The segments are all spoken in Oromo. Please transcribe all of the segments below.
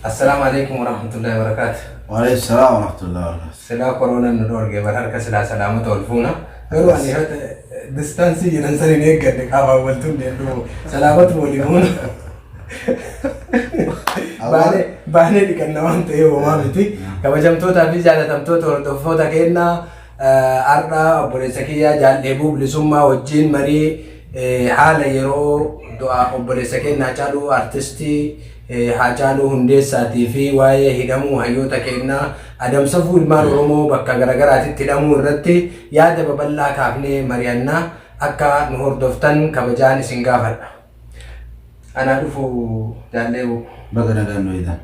Assalaamu alaikum warahmatullahi wabarakaatu. Waalaikum salaam warahmatullahi wabarakatuh. Silaa koronaan nu dhoorge bar harka silaa salaamata ol fuuna. Garuu ani hata distaansii jedhan san hin eegganne qaamaan wal tunneen dhufu. Salaamatu walii fuuna. Baanee baanee dhiqanna waan ta'eef homaa miti. Kabajamtootaa fi jaalatamtoota hordoftoota keenyaa har'a obboleessa kiyyaa Jaal Dheebuu Bilisummaa wajjin marii haala yeroo du'a obboleessa keenya Haacaaluu artistii Haacaaluu Hundeessaatii fi waa'ee hidhamuu hayyoota keenyaa adamsafuu ilmaan Oromoo bakka garagaraatitti hidhamuu irratti yaada babal'aa kaafnee mari'annaa akka nu hordoftan kabajaan isin gaafadha. Anaa dhufu Jaal Dheebuu. Baga nagaan nu eedan.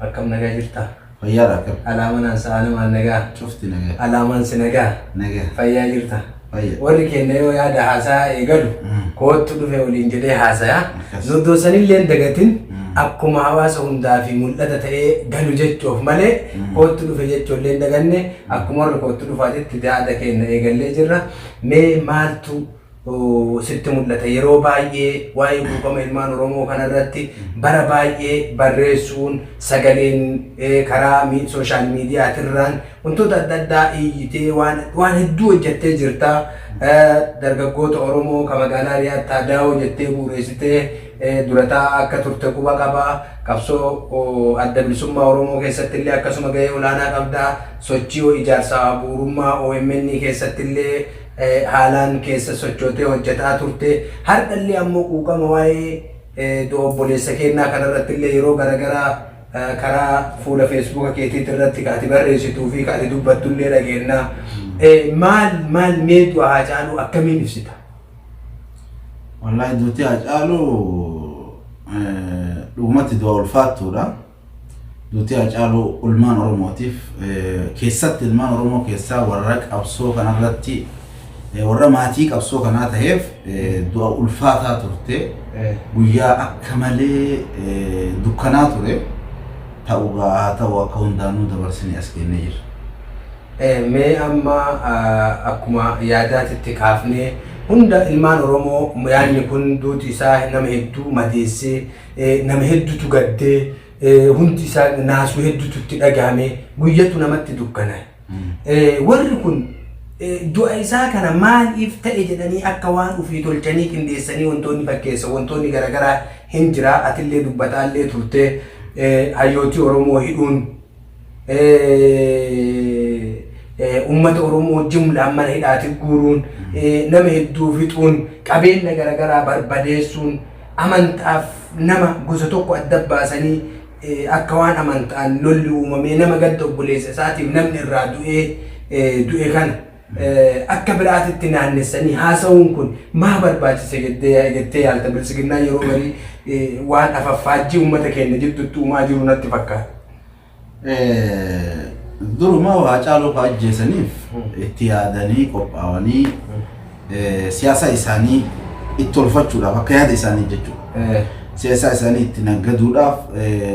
Akkam nagaa jirta? Fayyaadha akkam? Alaa manaan sa'aa namaan nagaa? Cufti nagaa. Alaa maan si nagaa? Nagaa. Fayyaa jirta? Fayya. Warri keenya yoo yaada haasaa eegalu koottu dhufe waliin jedhee haasaya. Akkas. Nu doosanillee hin dagatin akkuma hawaasa hundaa fi mul'ata ta'ee galu jechuuf malee koottu dhufe jechuullee hin daganne akkuma warri koottu dhufaatitti yaada keenya eegallee jirra. Mee maaltu sitti mul'ata? Yeroo baay'ee waa'ee quuqama ilmaan Oromoo kanarratti bara baay'ee barreessuun sagaleen karaa sooshaal miidiyaatirraan wantoota adda addaa iyyitee waan waan hedduu hojjettee jirta. Dargaggoota Oromoo kan magaalaa Riyaad Taadaa'oo jettee bu'uureessitee durataa akka turte quba qaba. Qabsoo adda bilisummaa Oromoo keessatti illee akkasuma gahee olaanaa qabda. Sochii ijaarsa bu'uurummaa OMN keessatti illee haalaan keessa sochootee hojjetaa turte. Har'allee ammoo quuqama waa'ee du'a obboleessa keenyaa kanarratti illee yeroo garaagaraa karaa fuula feesbuuka keetiitti irratti ka ati barreessituu fi ka ati dubbattu illee dhageenna. Maal maal mee du'a Haacaaluu akkamiin ibsita? Wallaahi duuti Haacaaluu dhugumatti du'a ulfaattuudha. Duuti Haacaaluu ilmaan Oromootiif keessatti ilmaan Oromoo keessaa warra qabsoo kanarratti warra maatii qabsoo kanaa ta'eef du'a ulfaataa turte. Guyyaa akka malee dukkanaa ture. Ta'ugaa haa ta'u akka hundaanuu dabarsinee as kennee jirra. Mee amma akkuma yaadaatitti kaafnee hunda ilmaan Oromoo yaadni kun duuti isaa nama hedduu madeessee nama hedduutu gaddee hundi isaa naasuu hedduutu itti dhagahame guyyatu namatti dukkanaa'e. Warri kun du'a isaa kana maaliif ta'e jedhanii akka waan ofii tolchanii qindeessanii wantoonni fakkeessa wantoonni garaagaraa hin jira atillee dubbataallee turte hayyootii Oromoo hidhuun uummata Oromoo jumlaan mana hidhaatti guuruun nama hedduu fixuun qabeenya garaagaraa barbadeessuun amantaaf nama gosa tokko adda baasanii akka waan amantaan lolli uumamee nama gadda obboleessa isaatiif namni irraa du'ee du'e kana akka biraatitti naannessanii haasa'uun kun maa barbaachise jettee yaalta biltsiginnaa yeroo garii waan afaffaajjii uummata keenya jidduutti uumaa jiru natti fakkaata. Duruma Haacaaluu fa'aa ajjeesaniif itti yaadanii qophaa'anii siyaasa isaanii itti tolfachuudhaaf akka yaada isaanii jechuudha. Siyaasa isaanii itti naggaduudhaaf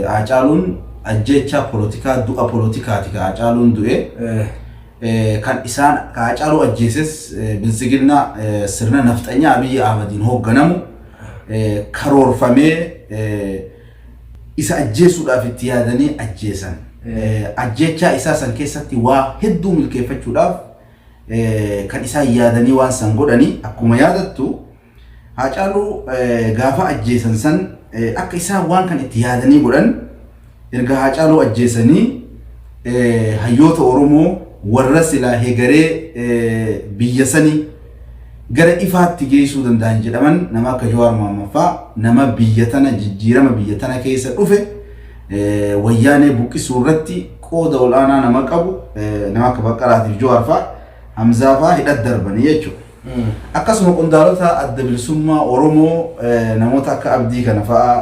Haacaaluun ajjeechaa polotikaa du'a polotikaati ka Haacaaluun du'e. Kan isaan ka Haacaaluu ajjeeses biltsiginnaa sirna nafxanyaa Abiyyi Ahmadiin hoogganamu karoorfamee isa ajjeesuudhaaf itti yaadanii ajjeesan. Ajjeechaa isaa san keessatti waa hedduu milkeeffachuudhaaf kan isaan yaadanii waan san godhanii akkuma yaadattu Haacaaluu gaafa ajjeesan san akka isaan waan kan itti yaadanii godhan erga Haacaaluu ajjeesanii hayyoota Oromoo warra silaa hegaree biyya sanii gara ifaatti geessuu danda'an jedhaman nama akka Jawaar Mohammad fa'aa nama biyya tana jijjiirama biyya tana keessa dhufe wayyaanee buqqisuu irratti qooda ol'aanaa nama qabu nama akka Baqqalaatiif Jawaar fa'aa Hamzaa fa'aa hidhat darbanii jechuudha. Akkasuma qondaalota adda bilisummaa Oromoo namoota akka Abdii kana fa'aa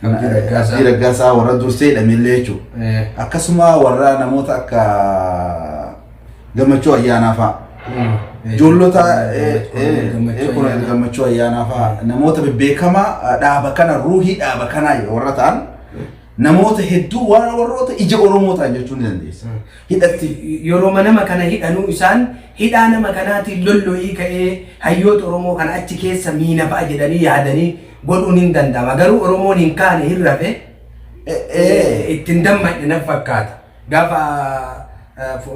Abdii Raggaasaa. Abdii Raggaasaa warra dursee hidhamellee jechuudha. Akkasuma warra namoota akka Gammachuu Ayyaanaa fa'aa. Ijoollota Koloneel Gammachuu Ayyaanaa fa'aa namoota bebbeekamaa dhaaba kana ruuhii dhaaba kanaa warra ta'an namoota hedduu waan warroota ija Oromoo ta'an jechuu ni dandeessa. Hidhatti. Yeroo nama kana hidhanuu isaan hidhaa nama kanaatiin lollo'ii ka'ee hayyoota Oromoo kana achi keessa miina fa'a jedhanii yaadanii godhuun hin danda'ama. Garuu Oromoon hin kaane hin rafe. Ittiin dammaqne na fakkaata. Gaafa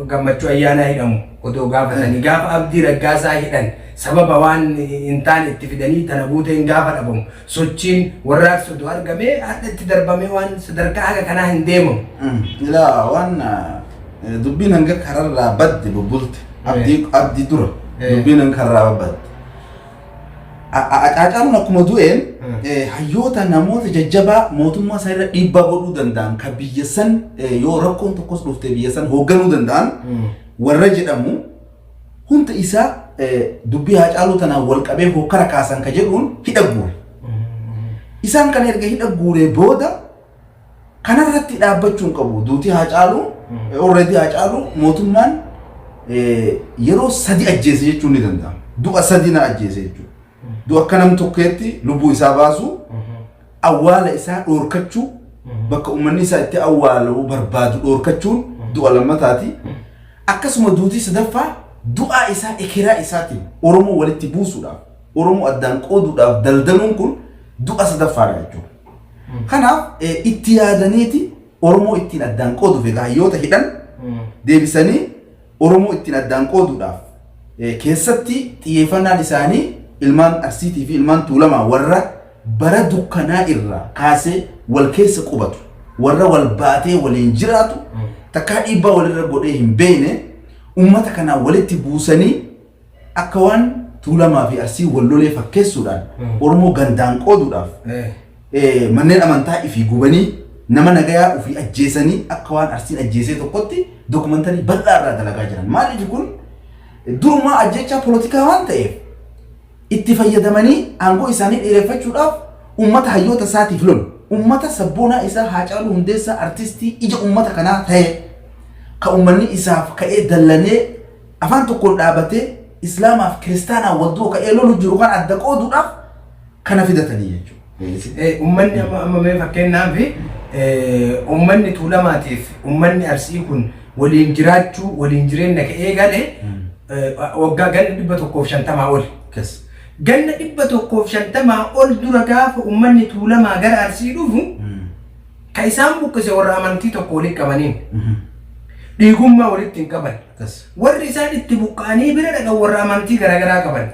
Gammachuu Ayyaanaa hidhamu odoo gaafatanii, gaafa Abdii Raggaasaa hidhan sababa waan hin taane itti fidanii tana buuteen gaafa dhabamu sochiin warraaqsi odoo argamee har'a itti darbamee waan sadarkaa haga kanaa hin deemamu. Ilaa, waan dubbiin hanga kararraa badde bubbulte, Abdii dura dubbiin hanga kararraa badde. Haacaaluun akkuma du'een hayyoota, namoota jajjabaa mootummaa san irra dhiibbaa godhuu danda'an, kan biyya san yoo rakkoon tokkos dhufte biyya san hoogganuu danda'an warra jedhamu hunda isaa dubbii Haacaaluu tanaan wal qabee hokkara kaasan ka jedhuun hidha guure. Isaan kana erga hidha guuree booda kanarratti dhaabbachuu hin qabu. Duutii Haacaaluu, already Haacaaluu mootummaan yeroo sadi ajjeese jechuun ni danda'ama. Du'a sadi na ajjeese jechuudha. Du'a akka nam tokkeetti lubbuu isaa baasu, awwaala isaa dhoorkachuu, bakka uummanni isaa itti awwaaluu barbaadu dhoorkachuun du'a lammataati. Akkasuma duutii sadaffaa du'a isaa ekeraa isaatiin Oromoo walitti buusuudhaaf, Oromoo addaan qooduudhaaf daldaluun kun du'a sadaffaadha jechuudha. Kanaaf itti yaadaniiti Oromoo ittiin addaan qooduuf egaa hayyoota hidhan deebisanii Oromoo ittiin addaan qooduudhaaf, keessatti xiyyeeffannaan isaanii ilmaan Arsiitii fi ilmaan Tuulamaa warra bara dukkanaa irraa kaasee wal keessa qubatu, warra wal baatee waliin jiraatu, takkaa dhiibbaa walirra godhee hin beekne, ummata kanaa walitti buusanii akka waan Tuulamaa fi Arsii wal lolee fakkeessuudhaan Oromoo gandaan qooduudhaaf, manneen amantaa ifii gubanii, nama nagayaa ofii ajjeesanii akka waan Arsiin ajjeesee tokkotti documentary bal'aa irraa dalagaa jiran. Maaliif? Kun durumaa ajjechaa polotikaa waan ta'eef itti fayyadamanii aangoo isaanii dheereffachuudhaaf ummata hayyoota isaatiif lolu. Ummata sabboonaa isaa Haacaaluu Hundeessaa, artistii ija ummata kanaa ta'e, ka ummanni isaaf ka'ee dallanee afaan tokkoon dhaabatee Islaamaaf Kiristaanaa wal duuka ka'ee lolu jiru kan adda qooduudhaaf kana fidatanii jechuudha. Uummanni amma mee fakkeenyaaf uummanni Tuulamaatiif uummanni Arsii kun waliin jiraachuu, waliin jireenya ka'ee gale waggaa ganna 150 ol. Ganna 150 ol dura gaafa uummanni Tuulamaa gara Arsii dhufu ka isaan buqqise warra amantii tokko walitti qabaniin, dhiigummaa walitti hin qaban. Warri isaan itti buqqa'anii bira dhaqan warra amantii garaagaraa qaban.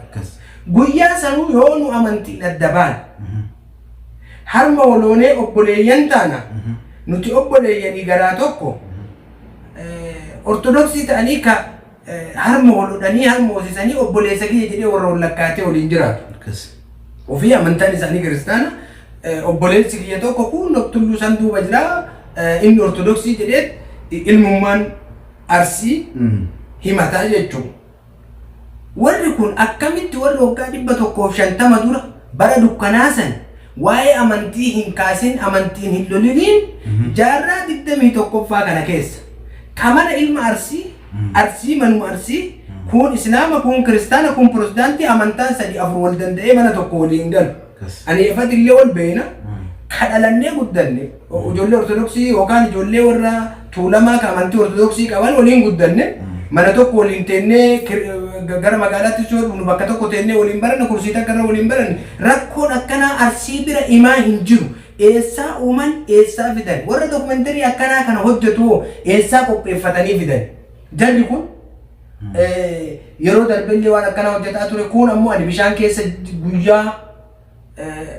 Guyyaa sanuu yoo nu amantiin adda baane harma waloonee obboleeyyan taana, nuti obboleeyyanii garaa tokko, Ortodoksii ta'anii ka harma wal hodhanii harma hoosisanii obboleessa kiyya jedhee warra wal lakkaatee waliin jiraatu. Ofii amantaan isaanii Kiristaana, obboleessi kiyya tokko kun tulluu san duuba jira, inni Ortodoksii jedhee ilmummaan Arsii himataa jechuudha. Warri kun akkamitti, warri waggaa 150 dura bara dukkanaa san waa'ee amantii hin kaasin, amantiin hin loliniin, jaarraa 21ffaa kana keessa kamana ilma Arsii, Arsii manuma Arsii, kun Islaama, kun Kiristaana, kun Pirozidaantii, amantaan sadi afur wal danda'ee mana tokko waliin galu. Ani ifatti illee wal beena. Kadhalannee guddanne ijoollee Ortodoksii yookaan ijoollee warra Tuulamaa kan amantii Ortodoksii qaban waliin guddanne, mana tokko waliin teennee, gara magaalaatti yoo dhufnu bakka tokko teennee waliin baranne, kursii takka irra waliin baranne. Rakkoon akkanaa Arsii bira imaa hin jiru. Eessaa uuman? Eessaa fidan? Warra documentary akkanaa kana hojjetu hoo eessaa qopheeffatanii fidan? Jarri kun yeroo darbellee waan akkanaa hojjetaa ture. Kun ammoo ani bishaan keessa guyyaa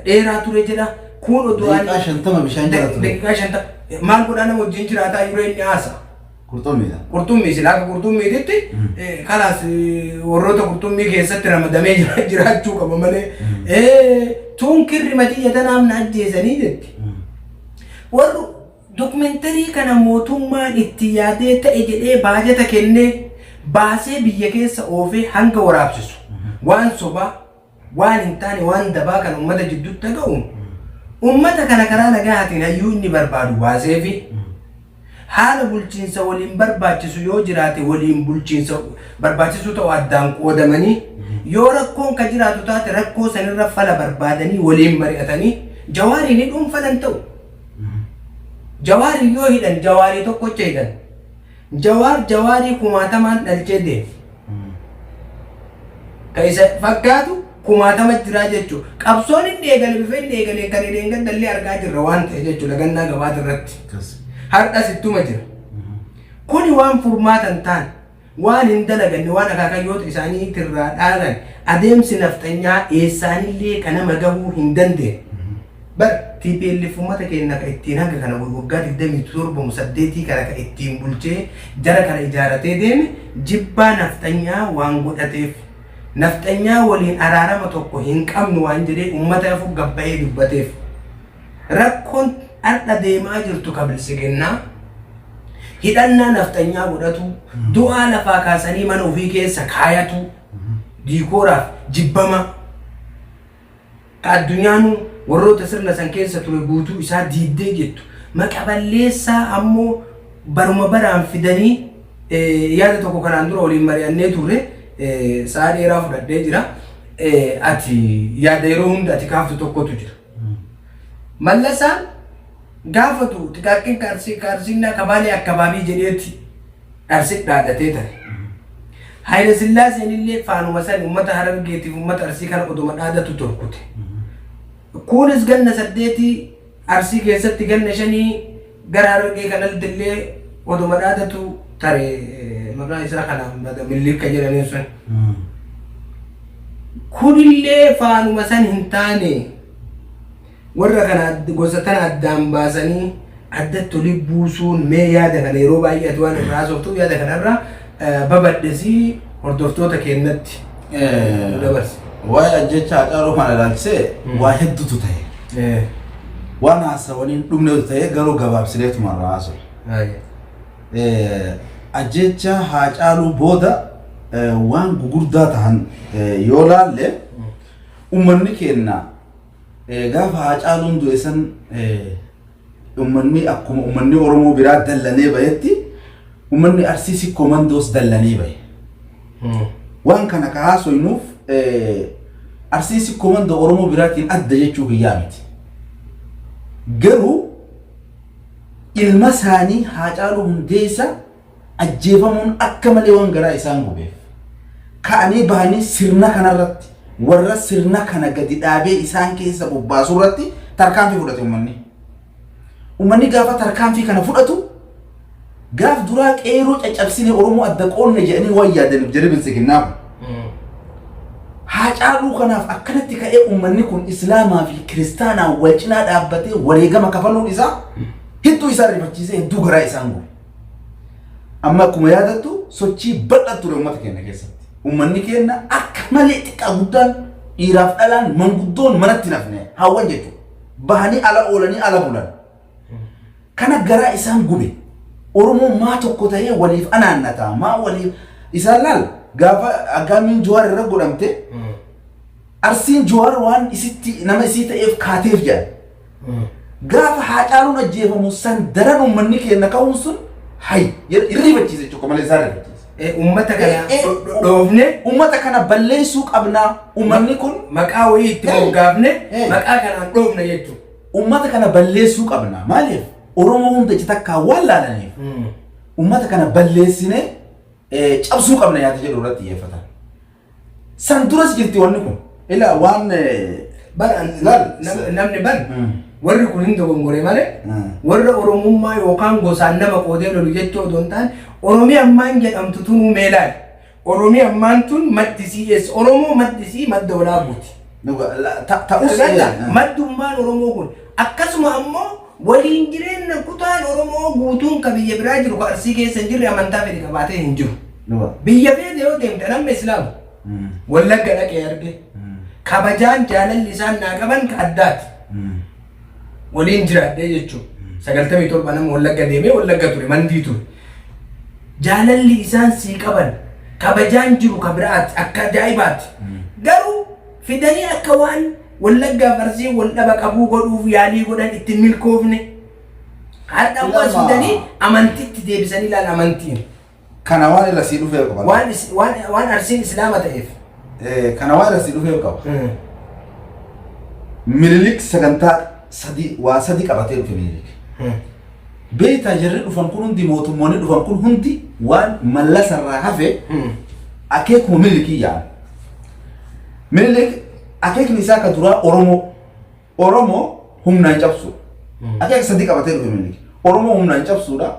dheeraa ture jedha. Kun oduu ani Daqiiqaa 50 bishaan jala ture. Daqiiqaa 50 maal godhaa nama wajjin jiraataa yeroo inni haasa. Qurxummiidha. Qurxummii silaa akka qurxummiititti kalaas warroota qurxummii keessatti ramadamee jiraachuu qaba malee. Tuun kirri matiyya tanaaf na ajjeesanii jetti. Warri documentary kana mootummaan itti yaadee ta'e jedhee baajata kennee baasee biyya keessa oofee hanga waraabsisu waan sobaa, waan hin taane, waan dabaa kan uummata jidduutti dhaga'u, uummata kana karaa nagahaatiin hayyuu inni barbaadu baasee fi haala bulchiinsa waliin barbaachisu yoo jiraate waliin bulchiinsa barbaachisuu ta'u addaan qoodamanii, yoo rakkoon ka jiraatu taate rakkoo sanirra fala barbaadanii waliin mari'atanii Jawaariin hidhuun falan ta'u. Jawaarii yoo hidhan Jawaarii tokkocha hidhan. Jawaar Jawaarii kumaatamaan dhalchee deema. Ka isa fakkaatu Kumaatama jiraa jechuudha. Qabsoon inni eegale bifa inni eegaleen kan inni eegale argaa jirra waan ta'e jechuudha gannaa gabaata irratti. Har'as ittuma jira. Kuni waan furmaata hin taane, waan hin dalaganne, waan akaakayyoota isaanii irraa dhaalan adeemsi nafxanyaa eessaanillee kan nama gahuu hin dandeenye. Bar TPLF uummata keenya ka ittiin hanga kana waggaa 27 8 kana ka ittiin bulchee jara kana ijaaratee deeme jibbaa nafxanyaa waan godhateef nafxanyaa waliin araarama tokko hin qabnu waan jedhee uummata afur gabba'ee dubbateef rakkoon har'a deemaa jirtu ka bilisiginnaa hidhannaa nafxanyaa godhatu du'aa lafaa kaasanii mana ofii keessa kaayatu diikooraaf jibbama ka addunyaanuu warroota sirna san keessa ture guutuu isaa diiddee jettu maqaballeessaa ammoo baruma baraan fidanii yaada tokko kanaan dura waliin mari'annee turre sa'a dheeraa fudhadhee jira. Ati yaada yeroo hunda ati kaaftu tokkotu jira. Mallasaan gaafatu xiqaaqqin kaarsinnaa kabaalee akkabaabii jedheeti Arsii dhaadhatee tare. Haayila Sillaaseen illee faanuma san uummata Harargeetiif uummata Arsii kana oduma dhaadatu torkute. Kunis ganna 8 Arsii keessatti ganna 5 gara Harargee kanatti illee oduma dhaadatu tare maqaa isaa kanaan bada Milliikka jedhaniin sun. Kunillee faanuma san hin taane warra kana gosa tana addaan baasanii addatti oli buusuun mee yaada kana yeroo baay'ee ati waan irraa haasoftuuf yaada kanarra babadhesii hordoftoota keenyatti nu dabarsi. Waa'ee ajjecha Haacaaluu kana ilaalchisee waa hedduutu ta'e. Waan haasawaniin dhumnetu ta'e garuu gabaabsineetuma irraa haasa'u. Ajjecha Haacaaluu booda waan gugurdaa ta'an yoo laalle uummanni keenya gaafa Haacaaluun du'e san uummanni akkuma uummanni Oromoo biraa dallanee bahetti uummanni Arsii Sikkoo Mandoos dallanee bahe. Waan kana ka haasoynuuf Arsii Sikkoo Mandoo Oromoo biraatiin adda jechuu kiyyaa miti. Garuu ilma isaanii Haacaaluu Hundeessaa ajjeefamuun akka malee waan garaa isaan gubeef ka'anii bahanii sirna kanarratti warra sirna kana gadi dhaabee isaan keessa bobbaasuu irratti tarkaanfii fudhate uummanni. Uummanni gaafa tarkaanfii kana fudhatu gaaf duraa qeeroo caccabsine Oromoo adda qoonne jedhanii waan yaadaniif jedhee biltsiginnaa kun. Haacaaluu kanaaf akkanatti ka'ee uummanni kun Islaamaa fi Kiristaanaan wal cinaa dhaabbatee wareegama kafaluun isaa hedduu isaan rifachiisee hedduu garaa isaan gube. Amma akkuma yaadattu sochii bal'aa ture uummata keenya keessatti. Uummanni keenya akka malee xiqqaa guddaan dhiiraaf dhalaan manguddoon manatti nafne hawwan jechuudha. Bahanii ala oolanii ala bulan. Kana garaa isaan gube. Oromoon maa tokko ta'ee waliif anaannata maa waliif isaan laal gaafa aggaamiin Jawaar irra godhamte Arsiin Jawaar waan isitti nama isii ta'eef kaateef jedhan. Gaafa Haacaaluun ajjeefamu san daran uummanni keenya ka'uun sun hay irrifachiise jechuudha malee isaan rifachiise. Uummata kana dhoofne Uummata kana balleessuu qabnaa uummanni kun maqaa wayii itti moggaafne maqaa kanaan dhoofne jechuudha. Uummata kana balleessuu qabna maaliif Oromoo hunda ija takkaan waan laalaniif uummata kana balleessinee cabsuu qabna yaada jedhu irratti xiyyeeffatan. San duras jirti wanni kun. Ilaa waan Namni ban warri kun hin dogongore malee warra Oromummaa yookaan gosaan nama qoodee lolu jechuu odoo hin taane Oromiyaa ammaan jedhamtu tunuu meelaali. Oromiyaa ammaan tun maddisii eessa? Oromoo maddisii madda walaabuuti. Ta'us Maddummaan Oromoo kun akkasuma ammoo waliin jireenya kutaan Oromoo guutuun ka biyya biraa jiru ka Arsii keessa hin jirre amantaa fedhe qabaatee hin jiru. Biyya feete yoo deemte namni Islaama Wallagga dhaqee arge kabajaan jaalalli isaan naa qaban ka addaati. Waliin jiraadhee jechuudha. 97 nama Wallagga deemee Wallagga ture mandii ture. Jaalalli isaan sii qaban kabajaan jiru ka biraati akka ajaa'ibaati. Garuu fidanii akka waan Wallaggaa Arsii wal dhaba qabuu godhuuf yaalii godhan ittiin milkoofne. Har'a ammoo as fidanii amantitti deebisanii ilaala amantiin. Kana waan irra sii dhufee qaba. Waan Arsiin Islaama ta'eef. Kana waan irra sii dhufee qaba. Minilik sagantaa sadii waa sadii qabatee dhufe Minilik. Beektaa jarri dhufan kun hundi mootummoonni dhufan kun hundi waan mallasarraa hafe akeekuma Minilikii yaa'an. Minilik Akeekni isaa ka duraa Oromoo Oromoo humnaan cabsu. Akeeka sadii qabatee dhufe Minilik. Oromoo humnaan cabsuudha.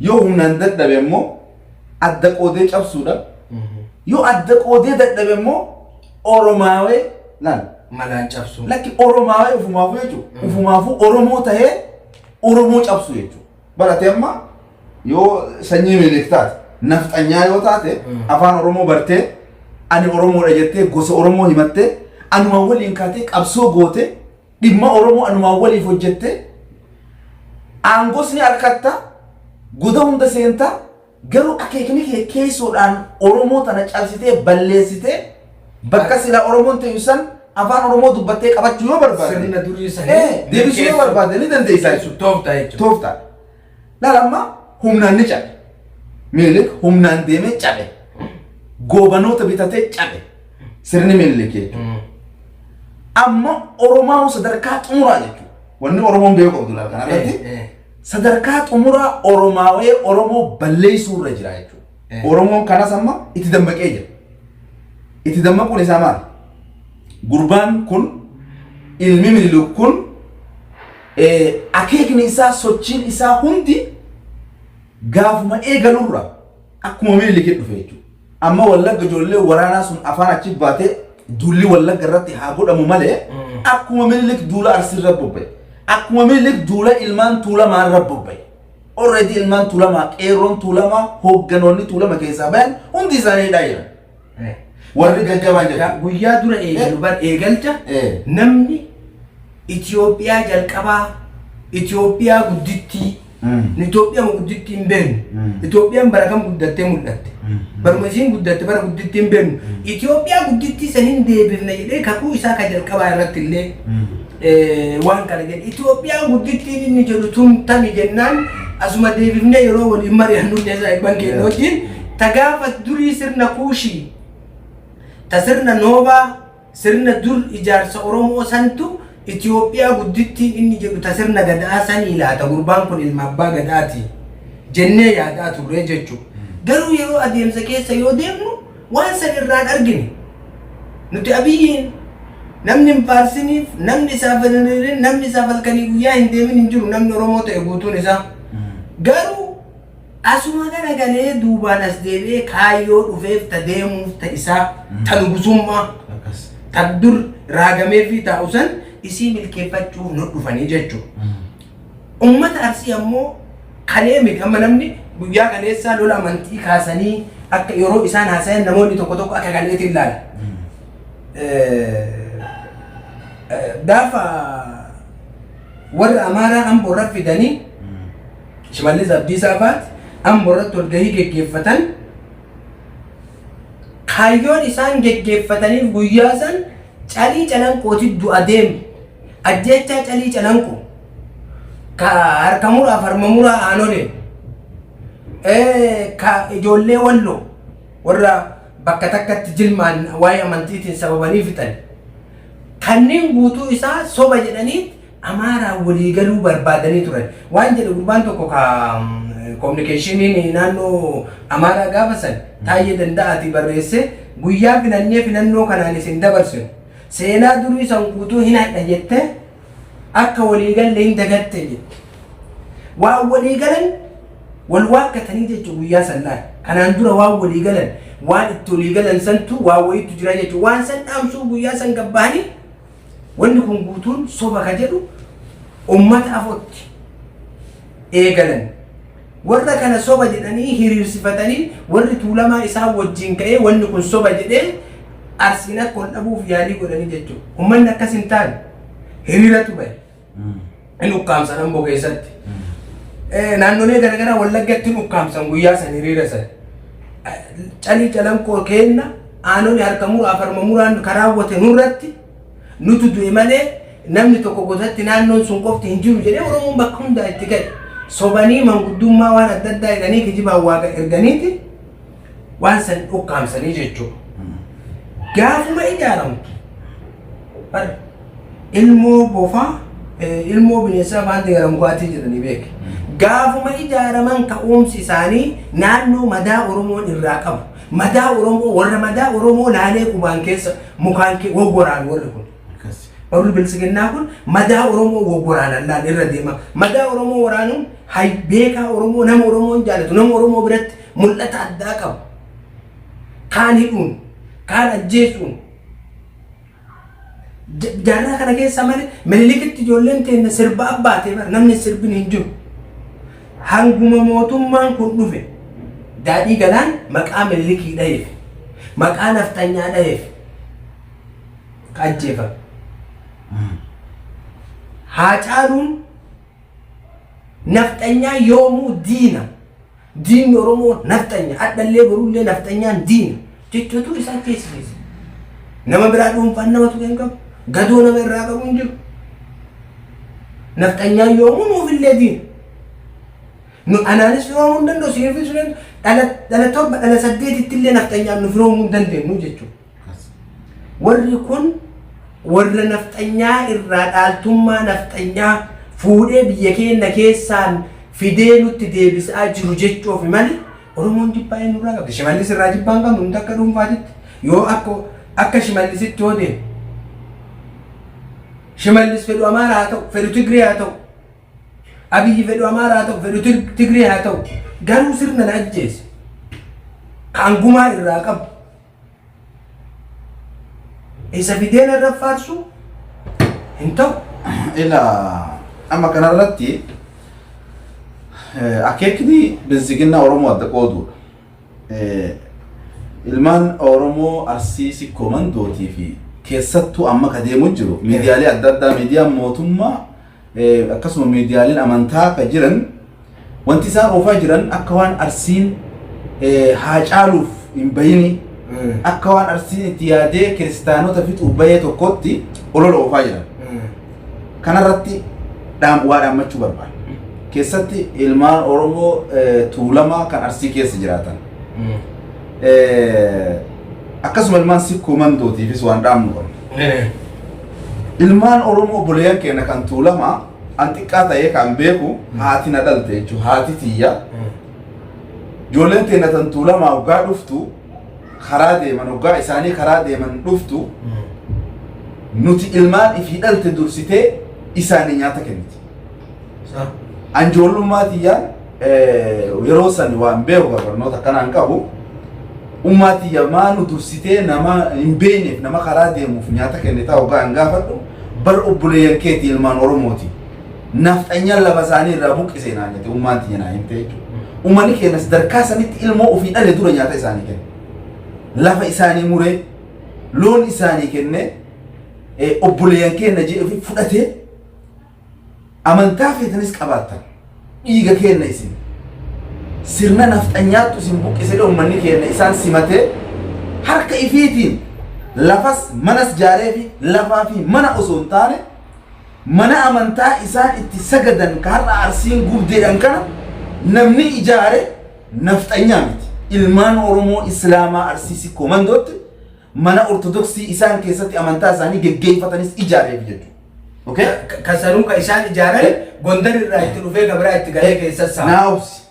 Yoo humnaan dadhabe immoo adda qoodee cabsuudha. Yoo adda qoodee dadhabe immoo Oromaawee laal. Malaan cabsuu. Lakki Oromaawee ufumaafuu jechuudha. Ufumaafuu Oromoo tahee Oromoo cabsu jechuudha. Barate amma yoo sanyii Minilik taate nafxanyaa yoo taate afaan Oromoo bartee ani Oromoodha jettee gosa Oromoo himattee anumaan waliin kaatee qabsoo gootee dhimma Oromoo anumaan waliif hojjettee aangos ni argatta goda hunda seentaa garuu akeekni kee keessoodhaan Oromoo tana cabsitee balleessitee bakka silaa Oromoon ta'u san afaan Oromoo dubbattee qabachuu yoo barbaadde Sirna durii sanii deebisuu yoo barbaadde ni dandeessaa jechuudha. Tooftaa jechuudha. Tooftaa. Laal amma humnaan ni cabe. Minilik humnaan deemee cabe. Goobanoota bitatee cabe. Sirni Minilik jechuudha. Amma Oromaa sadarkaa xumuraa jechuudha. Wanni Oromoon beeku qabdu laal kanarratti. Sadarkaa xumuraa Oromaawee Oromoo balleessuu irra jira jechuudha. Oromoon kanas amma itti dammaqee jira. Itti dammaquun isaa maali? Gurbaan kun ilmi Minilik kun akeekni isaa sochiin isaa hundi gaafuma eegalurra akkuma Minilik dhufe jechuudha. Amma Wallagga ijoollee waraanaa sun afaan achi baatee duulli Wallagga irratti haa godhamu malee akkuma Minilik duula Arsii irra bobba'e. Akkuma Minilik duula ilmaan Tuulamaa irra bobba'e. Already ilmaan Tuulamaa, qeerroon Tuulamaa, hoogganoonni Tuulama keessaa bayan hundi isaanii hidhaa jiran. Warri jajjabaan jechuudha. Guyyaa dura eegalu bar eegalcha namni Itoophiyaa jalqabaa Itoophiyaa guddittii Itoophiyaa guddittii hin beeknu. Itoophiyaan bara kam guddattee mul'atte? Baruma isiin guddatte bara guddittii hin beeknu. Itoophiyaa guddittii saniin deebifna jedhee kakuu isaa ka jalqabaa irratti illee waan kana jedhe. Itoophiyaan guddittiin inni jedhu tun tami jennaan asuma deebifnee yeroo waliin mari'annu illee saayibban keenya wajjin ta gaafa durii sirna kuushii ta sirna noobaa sirna dur ijaarsa Oromoo santu Itoophiyaa guddittiin inni jedhu ta sirna gadaa sanii laata gurbaan kun ilma abbaa gadaati jennee yaadaa turre jechuudha. Garuu yeroo adeemsa keessa yoo deemnu waan san irraan argine. Nuti Abiyyiin namni hin faarsiniif, namni isaaf hin hiriirin, namni isaaf halkanii guyyaa hin deemin hin jiru namni Oromoo ta'e guutuun isaa. Garuu asuma gara galee duubaan as deebi'ee kaayyoo dhufeef ta deemuuf ta isaa ta nugusummaa ta dur raagameefii taa'u san isii milkeeffachuuf nu dhufanii jechuudha. Ummata Arsii ammoo kalee miti amma namni guyyaa kaleessaa lola amantii kaasanii akka yeroo isaan haasayan namoonni tokko tokko akka kaleetiin ilaala. Gaafa warra Amaaraa Amboo irra fidanii Shimallis Abdiisaa fa'aati Amboo irratti walgahii geggeeffatan kaayyoon isaan geggeeffataniif guyyaa san Calii Calanqooti du'a deemu. Ajjeechaa Calii Calanqoo ka harka muraaf harma muraa aanolee ka ijoollee Walloo warra bakka takkatti jilmaan waa'ee amantiitiin sababanii fixan kanneen guutuu isaa soba jedhanii Amaaraan walii galuu barbaadanii turan. Waan jedhe gurbaan tokko ka kominikeeshiniin naannoo Amaaraa gaafa san Taayyee Danda'aatii barreesse guyyaa filannee filannoo kanaan isin dabarsinu seenaa durii san guutuu hin hadha jette akka walii galle hin dagatte jette. Waan walii galan wal waakkatanii jechuun guyyaa san laal. Kanaan dura waan walii galan waan itti walii galan santu waan wayiitu jira jechuun waan san dhaamsuuf guyyaa san gabbahanii Wanni kun guutuun soba ka jedhu ummata afotti eegalan. Warra kana soba jedhanii hiriirsifatanii warri Tuulamaa isaan wajjin ka'ee wanni kun soba jedhee Arsiin akka ol dhabuuf yaalii godhanii jechuudha. Ummanni akkas hin taane hiriiratu bahe. Hin ukkaamsan Amboo keessatti. Naannolee garaagaraa Wallaggatti hin ukkaamsan guyyaa san hiriira san. Calii Calanqoo keenna aanonni harka muraa farma muraan kan raawwate nurratti nutu du'e malee namni tokko gosatti naannoon sun qofti hin jiru jedhee Oromoon bakka hundaa itti ka'e. Sobanii manguddummaa waan adda addaa jedhanii kijibaan waaqa erganiiti waan san ukkaamsanii jechuudha. Gaafuma ijaaramtu bara ilmoo bofaa ilmoo bineensaa faanti gara mukaatii jedhanii beeke. Gaafuma ijaaraman ka'umsi isaanii naannoo madaa Oromoon irraa qabu. Madaa Oromoo warra madaa Oromoo laalee qubaan keessa mukaan wawwaraan warri kun. Warri biltsiginnaa kun madaa Oromoo wawwaraanan laal irra deema. Madaa Oromoo waraanuun hay beekaa Oromoo nama Oromoon jaalatu nama Oromoo biratti mul'ata addaa qabu. Kaan hidhuun, kaan ajjeesuun. Jaarraa kana keessa malee Minilikitti ijoolleen teenna sirba abbaatee bara namni sirbin hin jiru. Hanguma mootummaan kun dhufe daadhii galaan maqaa Minilikii dhaheef, maqaa nafxanyaa dhaheef ka ajjeefame. Haacaaluun nafxanyaa yoomuu diina. Diinni Oromoo nafxanya. Hadhallee borullee nafxanyaan diina. Jechoota isaan teessise. Nama biraa dhuunfaan nama tuqee hin qabu. Gadoo nama irraa qabu hin jiru. Nafxanyaan yoomuu nuufillee diina. Nu anaanis firoomuu hin danda'u, siifis hin danda'u. Dhala dhala torba dhala saddeetitti illee nafxanyaan nu firoomuu hin dandeenyu jechuudha. Warri kun warra nafxanyaa irraa dhaaltummaa nafxanyaa fuudhee biyya keenya keessaan fidee nutti deebisaa jiru jechuuf malee Oromoon jibbaa eenyurraa qabdi? Shimallis irraa jibbaa hin qabnu nuti akka dhuunfaatitti yoo akka akka Shimallisitti yoo deemu Shimallis fedhu Amaaraa haa ta'u fedhu Tigree haa ta'u Abiyyi fedhu Amaaraa haa ta'u fedhu Tigree haa ta'u garuu sirna na ajjeese kan gumaa irraa qabu Isa fidee narra faarsu hin ta'u. Ila amma kanarratti akeekni biltsiginnaa Oromoo adda qooduudha. Ilmaan Oromoo Arsii Sikkoo Mandootii fi keessattuu amma ka deemu jiru miidiyaalee adda addaa miidiyaan mootummaa akkasuma miidiyaaleen amantaa ka jiran Wanti isaan oofaa jiran akka waan Arsiin Haacaaluuf hin bayini, akka waan Arsiin itti yaadee kiristaanota fixuuf bahee tokkotti olola oofaa jiran. Kanarratti waa dhaammachuu barbaada. Keessatti ilmaan Oromoo Tuulamaa kan Arsii keessa jiraatan. Akkasuma ilmaan Sikkoo Mandootiifis waan dhaamnu qabna. Ilmaan Oromoo obboleeyyan keenya kan Tuulamaa An xiqqaa ta'ee kan beeku haati na dhalte jechuudha. Haati tiyya. Ijoolleen teenna tan Tuulamaa hoggaa dhuftu karaa deeman hoggaa isaanii karaa deeman dhuftu nuti ilmaan ifii dhalte dursitee isaanii nyaata kenniti. An ijoollummaa tiyyaan yeroo san waan beeku barnoota akkanaa hin qabu. Ummaa tiyya maa nu dursitee nama hin beekneef nama karaa deemuuf nyaata kennitaa hoggaa hin gaafadhu bar obboleeyyan keeti ilmaan Oromooti. Nafxanyaan lafa isaanii irraa buqqise naan jette ummaan tiyya naa himte jechuudha. Ummanni keenya sadarkaa sanitti ilmoo ofii dhale dura nyaata isaanii kenne. Lafa isaanii muree loon isaanii kennee obboleeyyan keenya jedhee ofii fudhatee Amantaa feetanis qabaattan dhiiga keenna isin sirna nafxanyaattu isin buqqise jedhe ummanni keenna isaan simatee harka ifiitiin lafas manas jaaree fi lafaa fi mana osoo hin taane mana amantaa isaan itti sagadan ka har'a Arsiin gubdeedhan kana namni ijaare nafxanyaa miti. Ilmaan Oromoo Islaamaa Arsii Sikkoo Mandootti mana Ortodoksii isaan keessatti amantaa isaanii geggeeffatanis ijaareef jechuudha. Okay? Kan sanuu kan isaan ijaaran Gondar irraa itti dhufee kan biraa itti galee keessa saama. Naa obsi.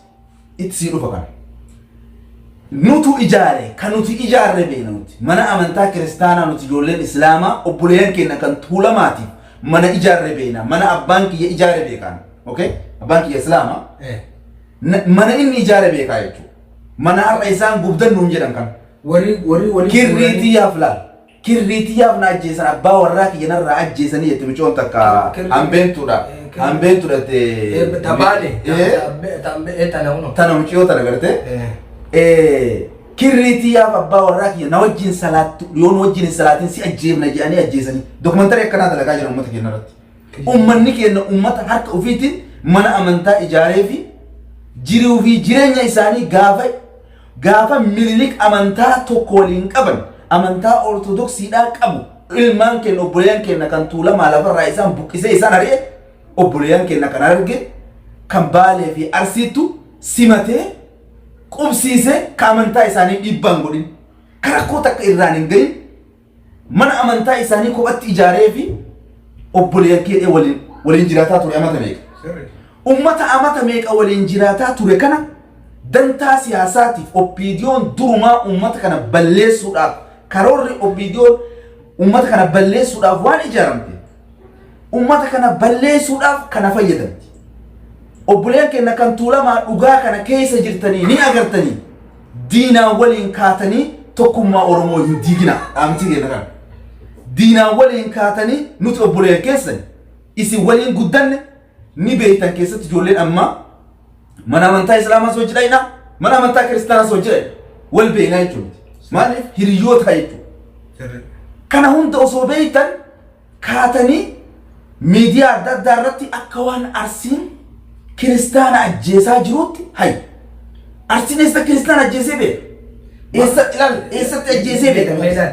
Itti sii dhufa kana. Nutu ijaare kan nuti ijaarre beekna nuti. Mana amantaa kiristaanaa nuti ijoolleen islaamaa obboleeyyan keenya kan tuulamaatiif mana ijaarre beekna. Mana abbaan kiyya ijaare beekaan. Okay? Abbaan kiyya islaama. Mana inni ijaare beekaa jechuudha. Mana har'a isaan gubdan nuun jedhan kana. Warri warri walitti Kirrii tiyyaaf laal. Kirrii tiyyaaf na ajjeesan abbaa warraa kiyya narraa ajjeesanii jette micoon takka hambeentuudha. Hambeentuudha jette. Tabaale. Tana muciyoo tana gartee. Kirrii tiyyaaf abbaa warraa kiyya na wajjin salaattu yoo nu wajjin hin salaatin si ajjeefna jedhanii ajjeesanii. Dokumantarii akkanaa dalagaa jiran uummata keenya irratti. Uummanni keenya uummata harka ofiitiin mana amantaa ijaaree fi jiruu fi jireenya isaanii gaafa Gaafa Minilik amantaa tokko waliin qaban, amantaa Ortodoksiidhaa qabu, ilmaan keenya obboleeyyan keenya kan Tuulamaa lafarraa isaan buqqisee isaan ari'e, obboleeyyan keenya kan Harargee, kan Baalee fi Arsiittu simatee qubsiisee ka amantaa isaanii dhiibbaa hin godhin, ka rakkoo takka irraan hin gahin, mana amantaa isaanii kophatti ijaaree fi obboleeyyan keenya waliin waliin jiraataa ture amata meeqa. Ummata amata meeqa waliin jiraataa ture kana Dantaa siyaasaatiif OPDOn durumaa uummata kana balleessuudhaaf, karoorri OPDOn uummata kana balleessuudhaaf waan ijaaramte, uummata kana balleessuudhaaf kana fayyadamti. Obboleen keenya kan Tuulamaa dhugaa kana keessa jirtanii ni agartanii, diinaa waliin kaatanii tokkummaa Oromoo hin diigina, dhaamti keenya kana. Diinaa waliin kaatanii, nuti obboleen keessan isin waliin guddanne ni beektan. Keessatti ijoolleen ammaa mana amantaa Islaamaas hojii dhayna, mana amantaa Kiristaanaas hojii dhayna, wal beeknaa jechuudha. Maaliif? Hiriyoota jechuudha. Kana hunda osoo beektan kaatanii miidiyaa adda addaa irratti akka waan Arsiin kiristaana ajjeesaa jirutti. Hay, Arsiin eessa kiristaana ajjeesee beeka? Eessa, ilaal, eessatti ajjeesee beeka?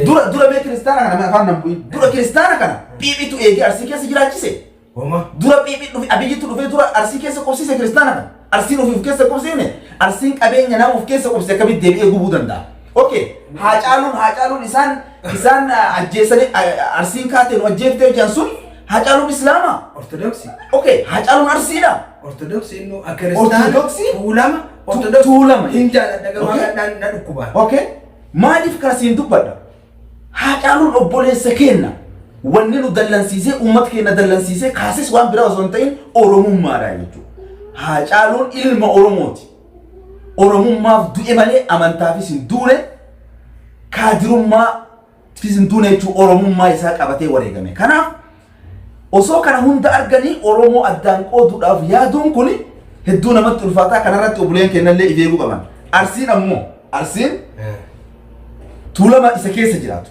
Dura dura mee kiristaana kana afaan nan bu'in. Dura kiristaana kana PPtu eegee Arsii keessa jiraachise. Homa. Dura PP dhufe, Abiyyitu dhufee dura Arsii keessa qubsiise kiristaana kana. Arsiin ofii of keessa qubsiifne. Arsiin qabeenya nama of keessa qubsiise akkamitti deebi'ee gubuu danda'a? Okay, Haacaaluun isaan ajjeesanii, Arsiin kaateen ajjeeftee jiran sun, Haacaaluun Islaamaa. Ortodoksii. Okay, Haacaaluun Arsiidha. Ortodoksii innuu kiristaana. Ortodoksii? Tuulama. Tuulama. Hin jaalladha garuu Okay. na dhukkuba. Okay, maaliif kana siin dubbadha? Haacaaluun obboleessa keenya. Wanni nu dallansiisee, uummata keenya dallansiisee kaases waan biraa osoo hin ta'in Oromummaadha jechuudha. Haacaaluun ilma Oromooti. Oromummaaf du'e malee amantaafis hin duune, kaadirummaafis hin duune jechuudha. Oromummaa isaa qabatee wareegame. Kanaaf osoo kana hunda arganii Oromoo addaan qooduudhaaf yaaduun kun hedduu namatti ulfaataa. Kanarratti obboleen keenyallee if eeguu qaban. Arsiin ammoo, Arsiin Tuulama isa keessa jiraatu.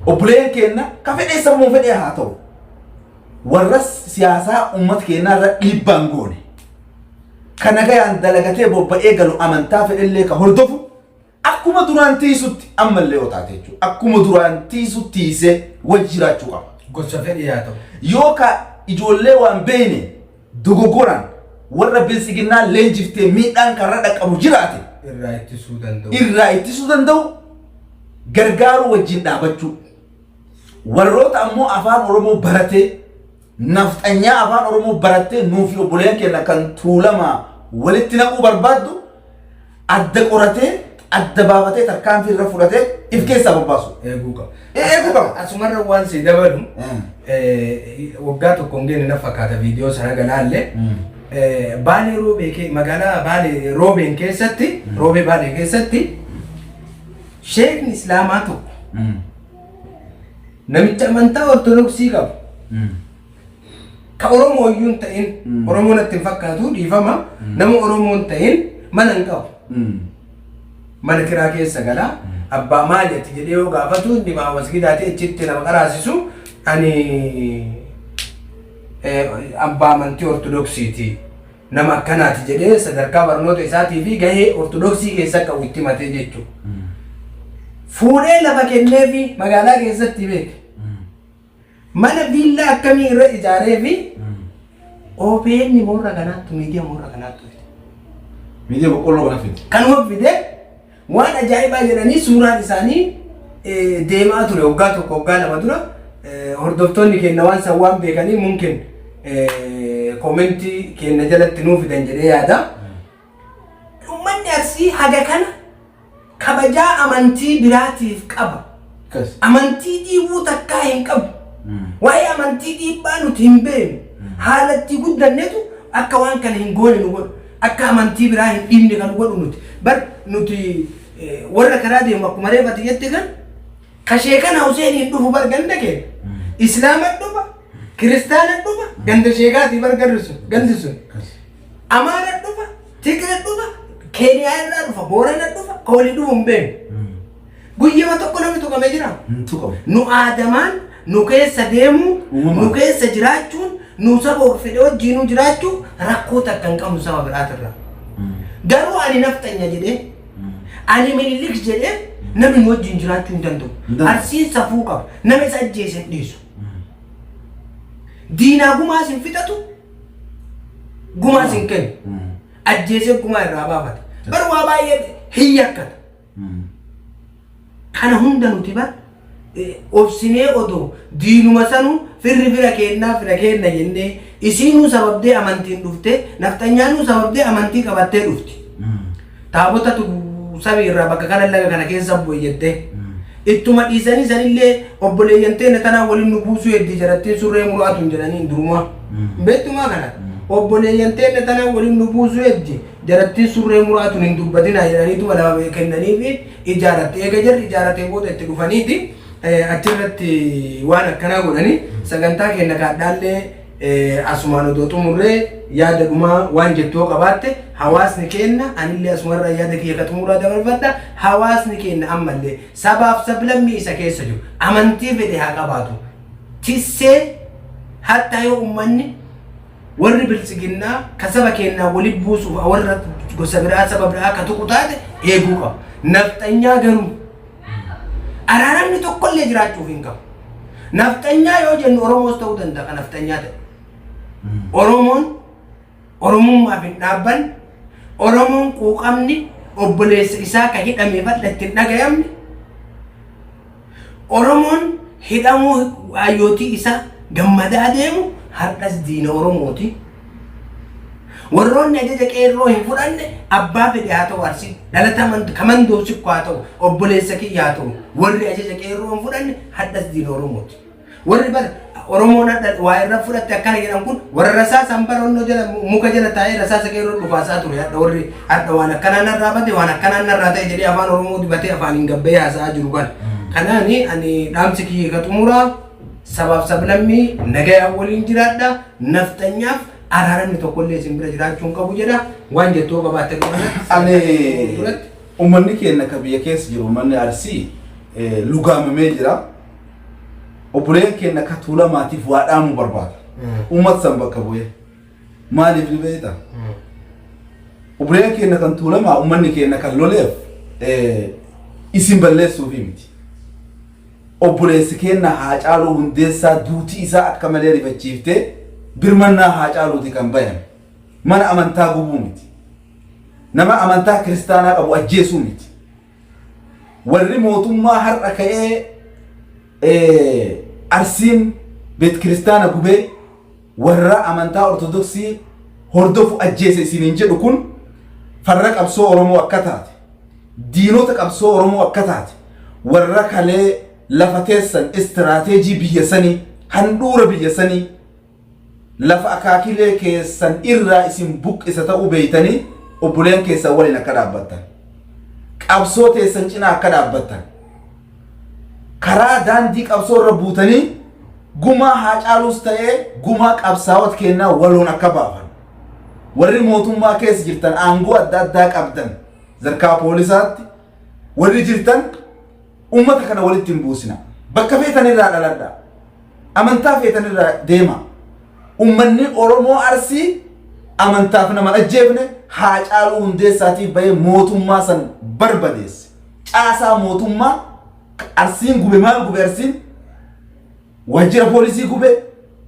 Obboleen keenya ka fedhee sammuu fedhee haa ta'u, warra siyaasaa uummata keenyaa irra dhiibbaan goone. Ka nagayaan dalagatee bobba'ee galu, amantaa fedhellee ka hordofu, akkuma duraan tiisutti ammallee yoo taate jechuudha. Akkuma duraan tiisu tiisee wajji jiraachuu qaba. Gosa fedhii haa ta'u. Yoo ka ijoollee waan beekne dogoggoraan warra Biltsiginnaa leenjiftee miidhaan karra dhaqqabu jiraate, irraa ittisuu danda'u. Irraa ittisuu danda'u, gargaaruu, wajjin dhaabachuu. Warroota ammoo afaan Oromoo baratee, nafxanyaa afaan Oromoo barattee nuufi obboleen keenya kan Tuulamaa walitti naquu barbaaddu adda qoratee, adda baafatee, tarkaanfii irra fudhatee if keessaa bobbaasu. Eeguu qaba. Eeguu qaba. Asumarra waan si dabalu, waggaa tokko hin geenye na fakkaata viidiyoo sana galaallee. Baalee Roobee, magaalaa Baalee Roobeen keessatti, Roobee Baalee keessatti sheekni Islaamaa tokko namicha amantaa Ortodoksii qabu, ka Oromoo iyyuu hin ta'in, Oromoo natti hin fakkaatu, dhiifama, nama Oromoo hin ta'in mana hin qabu. Mana kiraa keessa gala. Abbaa maali ati jedhee yoo gaafatu, inni maa masgidaati achitti nama qaraasisu, ani abbaa amantii Ortodoksiiti. Nama akkanaati jedhee sadarkaa barnoota isaatii fi gahee Ortodoksii keessa qabu itti himatee jechuudha. Fuudhee lafa kenneefi magaalaa keessatti beeke. Mana viillaa akkamii irra ijaaree fi OBN moorra kanaattu, miidiyaa moorra kanaattu fide. Miidiyaa boqqolloo kana fide. Kanuma fide, waan ajaa'ibaa jedhanii suuraan isaanii deemaa ture waggaa 1, waggaa 2 dura. Hordoftoonni keenya waan san waan beekanii mumkin koomentii keenya jalatti nuu fidan jedhee yaada. Uummanni Arsii haga kana kabajaa amantii biraatiif qaba. Amantii dhiibuu takkaa hin qabu. Waa'ee amantii dhiibbaa nuti hin beeknu. Haala itti guddannetu akka waan kana hin goone nu godhu. Akka amantii biraa hin dhiibne kan godhu nuti. Bar nuti warra karaa deemu akkuma reefati jette kan ka sheekana Huseeniin dhufu bar ganda keenya. Islaama dhufa, Kiristaana dhufa, ganda sheekaatii bar gandi sun, gandi sun. Amaara dhufa, Tigire dhufa, Keeniyaa irraa dhufa, Boorana dhufa, ka walii dhufu hin beeknu. Guyyama tokko namni tuqamee jira. Hin tuqamu. Nu aadamaan nu keessa deemuu, Uumamaan. nu keessa jiraachuun, nu saba fedhe wajjiinuu jiraachuu rakkoo takka hin qabnu saba biraatirraa. Garuu ani nafxanya jedhee, ani Minilik jedhee namni nu wajjin jiraachuu hin danda'u. Hin danda'u. Arsiin safuu qaba. Nama isa ajjeese hin dhiisu. Diinaa gumaas hin fixatu, gumaas hin kennu. Ajjeesee gumaa irraa baafata. Bar waa baay'ee hin yakkata. Kana hunda nuti bar Obsinee odoo diinuma sanuu firri fira keennaa fira keenna jennee isiinuu sababdee amantiin dhuftee nafxanyaanuu sababdee amantii qabattee dhufti. Taabotatu samii irraa bakka kana laga kana keessa bu'e jettee. Ittuma dhiisanii sanillee obboleeyyan teenya tanaa waliin nu buusuu heddii jarattiin surree muraatu hin jedhaniin durumaa. Beektumaa kana obboleeyyan teenya tanaa waliin nu buusuu heddii jarattiin surree muraatu hin dubbatinaa jedhaniituma lama kennaniifi ijaaratte. Eega jarri ijaaratee booda itti dhufaniiti achirratti waan akkanaa godhanii sagantaa keenya kaadhaallee asumaan odoo xumurree yaada dhumaa waan jettu yoo qabaatte hawaasni keenya anillee asumarraa yaada kiyya ka xumuraa dabarfadha. Hawaasni keenya ammallee sabaaf sablammii isa keessa jiru amantii fedhe haa qabaatu tissee hatta yoo ummanni warri biltsiginnaa ka saba keenyaa wali buusuuf warra gosa biraa saba biraa ka tuqu taate eeguu qaba. Nafxanyaa garuu araaramni tokkollee jiraachuuf hin qabu. Nafxanyaa yoo jennu Oromoos ta'uu danda'a kan nafxanyaa ta'e. Oromoon Oromummaaf hin dhaabbanne, Oromoon quuqamni obboleessa isaa ka hidhame fadha itti hin dhagayamne, Oromoon hidhamuu hayyootii isaa gammadaa deemu har'as diina Oromooti. Warroonni ajaja qeerroo hin fudhanne abbaa fedhe haa ta'u Arsii dhalata kamandoo sikko haa ta'u obboleessa kiyya haa ta'u warri ajaja qeerroo hin fudhanne har'as diina Oromooti. Warri bar Oromoon hadha waa irra fudhatte akkana jedhan kun warra rasaasaan bara onnoo jala muka jala taa'ee rasaasa qeerroo dhukaasaa ture hadha warri hadha waan akkanaa narraa bade waan akkanaa narraa ta'e jedhee afaan Oromoo dibatee afaan hin gabbee haasa'aa jiru kana. Kanaani ani dhaamsi kiyya ka xumuraa sabaaf sablammii nagayaan waliin jiraadha nafxanyaaf araaramni tokkollee isin bira jiraachuu hin qabu jedha waan jettu yoo qabaatte dhumarratti Ani uummanni keenya ka biyya keessa jiru uummanni Arsii lugaamamee jira. Obboleen keenya ka Tuulamaatiif waa dhaamuu barbaada. Uummata san bakka bu'ee. Maaliif ni beektaa? Obboleen keenya kan Tuulamaa uummanni keenya kan loleef isin balleessuufi miti. Obboleessi keenya Haacaaluu Hundeessaa duuti isaa akka malee rifachiiftee birmannaa Haacaaluuti kan bayan. Mana amantaa gubuu miti. Nama amantaa kiristaanaa qabu ajjeesuu miti. Warri mootummaa har'a ka'ee Arsiin beet kiristaana gubee warra amantaa Ortodoksii hordofu ajjeese isiniin jedhu kun farra qabsoo Oromoo akka taate, diinota qabsoo Oromoo akka taate, warra kalee lafa teessan istiraateejii biyya sanii, handhuura biyya sanii, lafa akaakilee keessan irraa isin buqqisa ta'uu beeytanii obboleen keessan waliin akka dhaabbattan, qabsoo teessan cinaa akka dhaabbattan, karaa daandii qabsoo irra buutanii gumaa Haacaaluus ta'ee gumaa qabsaa'ota keenyaa waloon akka baafan. Warri mootummaa keessa jirtan aangoo adda addaa qabdan zarkaa poolisaatti warri jirtan uummata kana walitti hin buusina. Bakka feetan irraa dhaladha. Amantaa feetan irraa deema. Uummanni Oromoo Arsii amantaaf nama ajjeefne Haacaaluu Hundeessaatiif bahee mootummaa san barbadeesse. Caasaa mootummaa Arsiin gube maal gube Arsiin? Waajjira poolisii gube,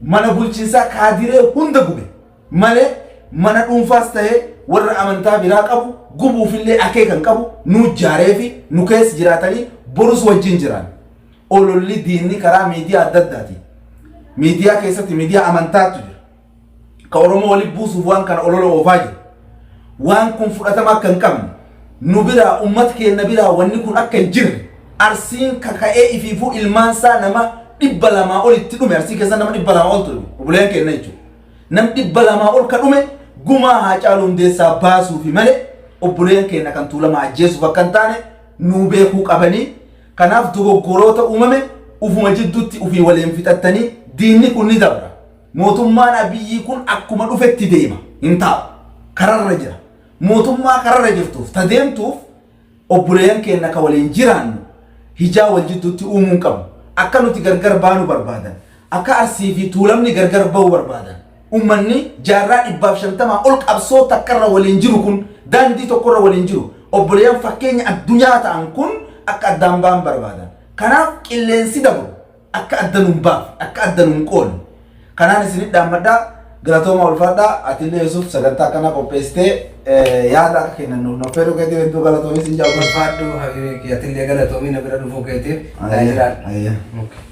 mana bulchiinsaa kaadiree hunda gube malee mana dhuunfaas ta'ee warra amantaa biraa qabu gubuufillee akeeka hin qabu nu jaaree fi nu keessa jiraatanii borus wajjin jiraan. Ololli diinni karaa miidiyaa adda addaati. Miidiyaa keessatti miidiyaa amantaatu jira. Ka Oromoo walitti buusuuf waan kana olola oofaa jiru. Waan kun fudhatama akka hin qabne nu biraa uummata keenya biraa wanni kun akka hin jirre Arsiin kaka'ee ifiifuu ilmaansaa nama 200 ol itti dhume Arsii keessa nama 200 oltu dhume obboleeyyan keenya jechuudha. Nam 200 ol ka dhume gumaa Haacaaluu Hundeessaa baasuufi malee obboleeyyan keenya kan Tuulamaa ajjeesuuf akka hin taane nuu beekuu qabanii kanaaf dogoggoroota uumame ufuma jidduutti ufii waliin fixattanii diinni kun ni dabra. Mootummaan Abiyyii kun akkuma dhufetti deema. Hin taa'u. Kararra jira. Mootummaa kararra jirtuuf ta deemtuuf obboleeyyan keenya ka waliin jiraannu hijaa wal jidduutti uumuu hin qabnu. Akka nuti gargar baanu barbaadan. Akka Arsii fi Tuulamni gargar ba'u barbaadan. Ummanni jaarraa 150 ol qabsoo takkarra waliin jiru kun daandii tokkorra waliin jiru obboleeyyan fakkeenya addunyaa ta'an kun akka addaan ba'an barbaadan. Kanaaf qilleensi dabru akka adda nun baafne, akka adda nun qoodne. Kanaan isinit dhaammadha. Galatooma, ulfaadhaa. Atillee Yusuf sagantaa akkanaa qopheessitee yaada akka kennan nuuf affeeruu keetiif hedduu galatoomi sin jaalladha. Ulfaadhu habiibii kiyya, atillee galatoomii na bira dhufuu keetiif. Tajaajila. Ayyee. Okay.